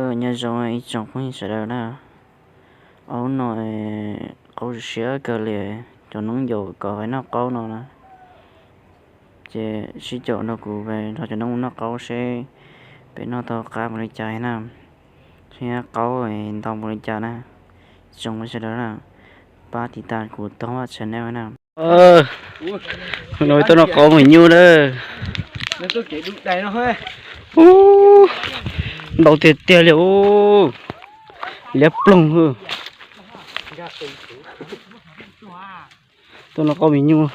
Nyob zoo ib tsoom phooj ywg sawv daws na, hnub no qaub siab kawg li, cov noob yaus kom peb noj qaub no na. Ces sib caum nrog kuv nrog cov noob noj qaub seb peb noj tau qab npaum li cas na, thiab qaub ntau npaum li cas na. Tsoom phooj ywg sawv daws na, pab tiv tas kuv Tooj Vaj channel na. No tuaj noj qaub me nyuj na. Ntau tiag tiag li, liab ploog. Tuaj noj qaub me nyuj,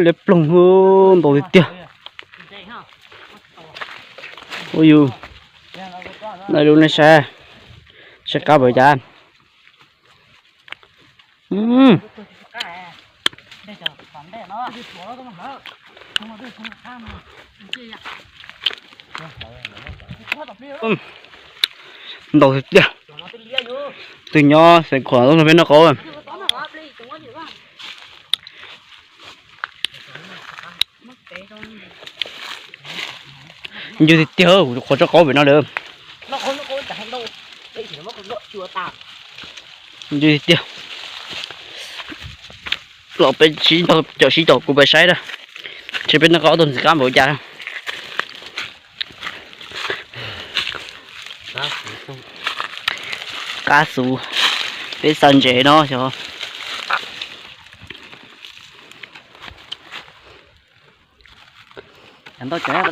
liab ploog, ntau tiag tiag. Ua yus, no lub nej saib, saib qab npaum cas. Ntau tiag tiag. Tus nyob Xeev Khuam tuaj nrog peb noj qaub. Ncw tiag tiag, qhuav tso qaub pem no lawm. Ncw tiag tiag. Los peb sib caum, sib caum kuv peb saib na, seb peb noj qaub tau ntxim qab npaum cas. Qab xus, peb xa ntses no xyov. Ntau cov,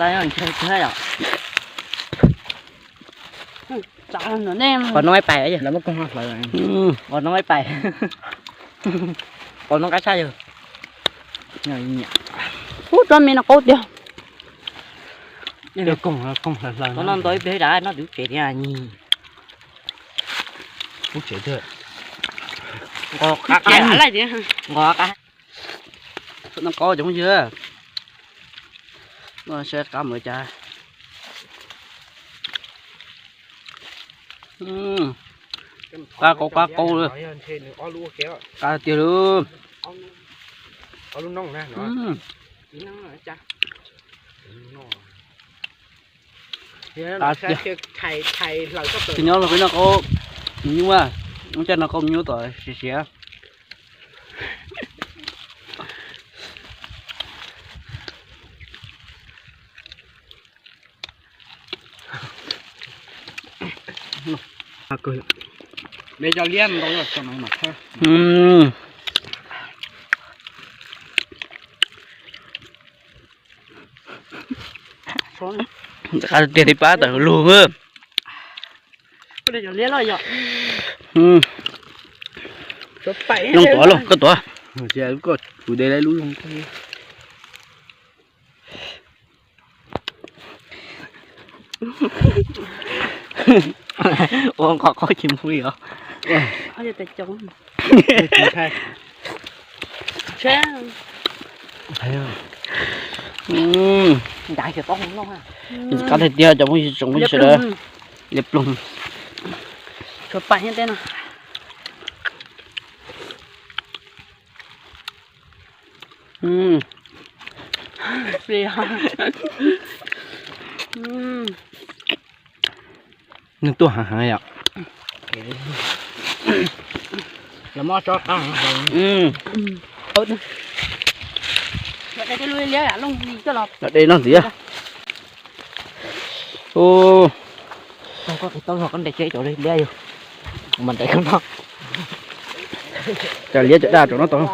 qhov no pais, qhov no pais, qhov no qab tshaj yawg. Ub, tsob me no qaub tiag. Qhov no ntau ib pliag rov noj twb tsev thiab. Nqos qab, nqos qab. Noj qaub cov phooj ywg, noj saib qab npaum cas. Qab qaub qab qaub li, qab tiag li. Qab tiag. Tus nyob los peb noj qaub me nyuj, ua cas noj qaub me nyuj tom siav siav. Qab tiag, tib pab tawm lug. Loo tuav, Loo, koj tuav. Ua nqos qaub ces mus li os. Qab tiag tiag cov phooj ywg tsoom phooj ywg sawv daws. Liab ploog. Nws tuaj heev heev yom. Los muab tsob qab heev. Los de no ntxiv. Cov liab cov daj rau no tau.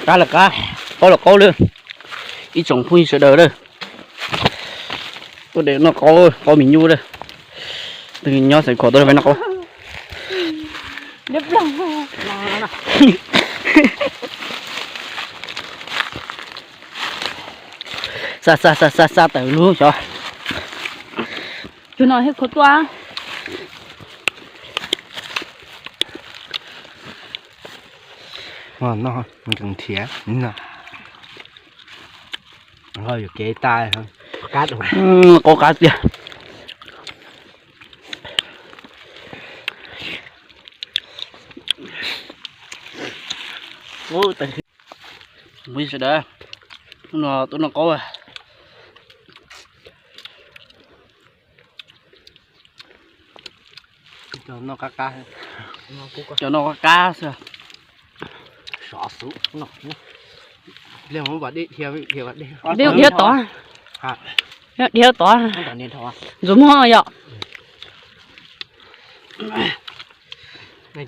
Qab los qab, qaub los qaub lawm. Ib tsoom phooj ywg sawv daws lawm, tuaj de noj qaub, qaub me nyuj lawm. Tus nyob Xeev Khuam tuaj noj qaub. Xa xa xa xa xa tawm lug xyov. Tus no thiab khuv tuaj. Nkees thiab no. Yuam kev tas, qaub qab tiag. Mus sawv daws, hnub no tuaj noj qaub, Cov no qab qab xwb. Dej thiab tod. Dej tod. Ntxuav muag yom. Pem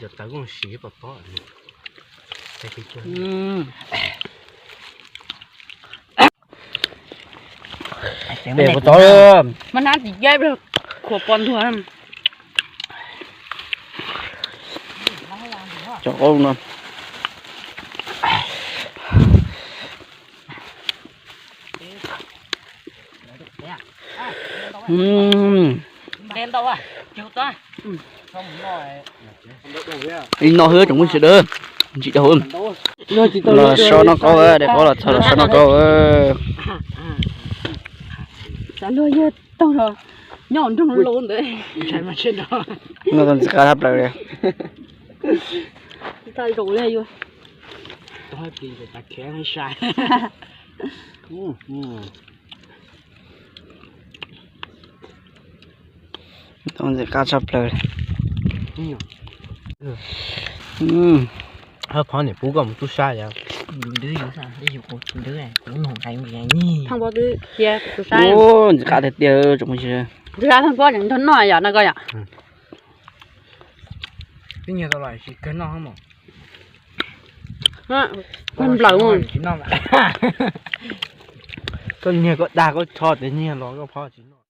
kuv tod. Mas nab tim caib khuam pos ntuag. Cov qaub no. Ib no xwb tsoom phooj ywg, ntsim rau hauv. Los so noj qaub, daim qaub los txog los so noj qaub. Xav luag yawg taug los nyob nroog los ntawd. Noj tau ntxim qab tshaj plaws li. Tag zaum li yuav. Tau ntxim qab tshaj plaws li. Hab phov niam pub koj mus tub sab yom. Ntxim qab tiag tiag tsoom phooj ywg. Tub sab Thaj Pob nrog noj yom no koj yom. Twb nyiag tau los tsis kawg noj mog. Nplaum. Koj nyiag koj dag koj tsho tias nyiag los koj phob tsis noj.